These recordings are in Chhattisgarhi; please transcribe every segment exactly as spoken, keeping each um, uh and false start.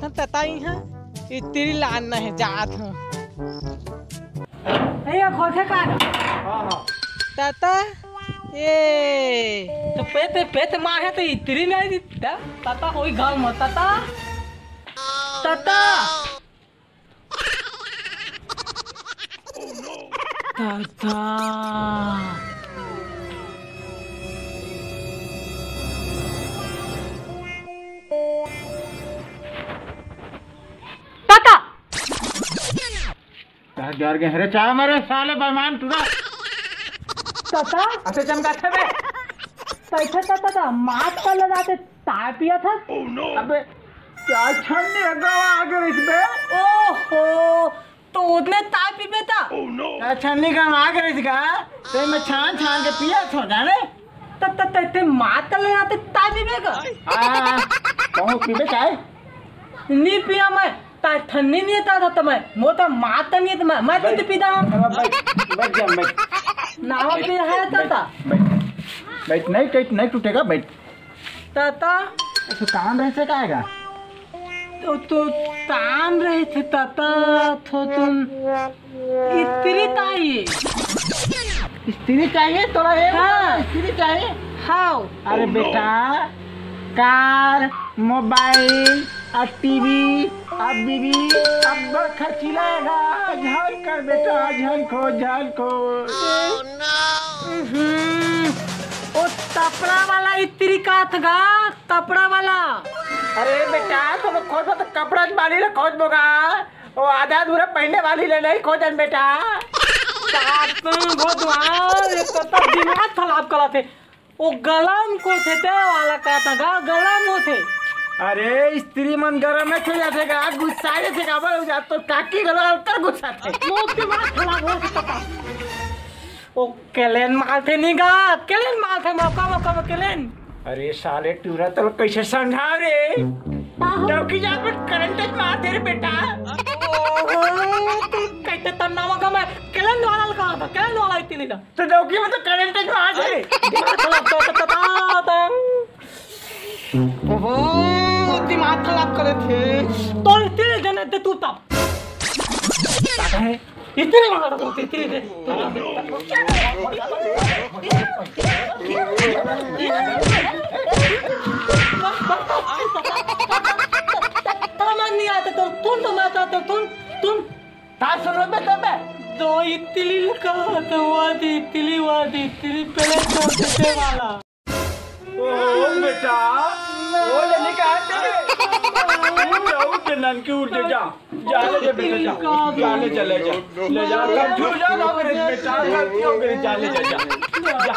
जात हूँ तता इहाँ इतरी लान नहीं जात हूँ। ए, ये खोखे का? हाँ, हाँ। तता, ए। तो पेट, पेट माँ है तो इतरी नहीं दी। त-, तता होई गाँव में, तता। तता। तता। तता। कहाँ गिर गए रे? चाय मारे साले बेईमान टूरा। तता। असे चमकाथे बे। कैसे तता था? मात कर ले जाते, ताय पिया था। अबे, क्या छन्नी है, गवा आगे रख बे। ओहो, तो उतने ताय पीबे था? क्या छन्नी का आगे रख का? ते मैं छान छान के पिया था, जाने? त-, त-, त-, ते मात कर ले जाते, ताय पीबे का? हाँ, कहूँ पीबे चाय? नहीं पिया मैं। ता ठन्नी नहीं था, था तमे। मो तो मात नहीं था, मैं, मैं तो पीता हूँ। बैठ, बैठ जा, बैठ। नावा बैठ, पिया है तो बैठ, था। बैठ, बैठ, नहीं, नहीं, नहीं टूटेगा, बैठ। ताता। तो काम रहते का आएगा? तो, तो काम रहते ताता, तो तुम इतनी ताई। स्त्री चाहिए तोला? ये हाँ। बोला, स्त्री चाहिए? हाँ। अरे बेटा, कार, मोबाइल, अब टीवी, अब बीबी, अब बड़ खर्चीला आएगा। झन कर बेटा, झन खो, झन खो। हम्म, ओ तपड़ा वाला इतरी काथ गा, तपड़ा वाला। अरे बेटा, तुम खोजबो तो कपड़ा वाली ले खोजबो गा। ओ आधा अधूरा पहनने वाली ले नहीं खोजन बेटा। का तुम भगवान, ये तो तब दिमाग खराब करत हे। ओ गलम को थे ते वाला का था गा, गलम होथे। अरे स्त्री मन गरम में थे जाथे गा, गुस्सा जाथे गा, बोल जा तो काकी गलो कर गुस्सा थे। मोर दिमाग खराब हो सकता। ओ केलेन मारथे नहीं गा, केलेन मारथे मौका मौका में केलेन। अरे साले टूरा तो कैसे समझाओ रे? आहो। डौकी जात में करंट मार दे रे बेटा। ओहो, तू कैसे तन्नावा का मैं केलेन वाला लगा था, केलेन वाला इतनी ना। तो डौकी में तो करंट मार दे रे। दिमाग खराब कर, कर, कर, कर, कर। ओहो, दिमाग खराब करे थे। तो इतने जने थे तू तब। इतने मार दो, इतने दे। तमन नहीं आता तो तुम तो मत आता तुम, तुम। तार सुनो बे तबे। दो इतली का तो वादी इतली वादी इतली पहले तो देते वाला। ओ बेटा, ओ ले निकाल दे। उठ जा, उठ जा, ननकी उठ जा, जा। जा ले जा बेटा, जा। जा ले जा, ले जा। ले जा, गलती हो जा, ना मेरे बेटा, गलती हो गई, जा ले जा, जा। जा।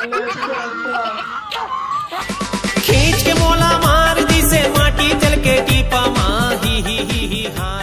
खींच के मोला मार दिसे माटी जल के टीपा मा, ही, ही, ही, ही, हाँ।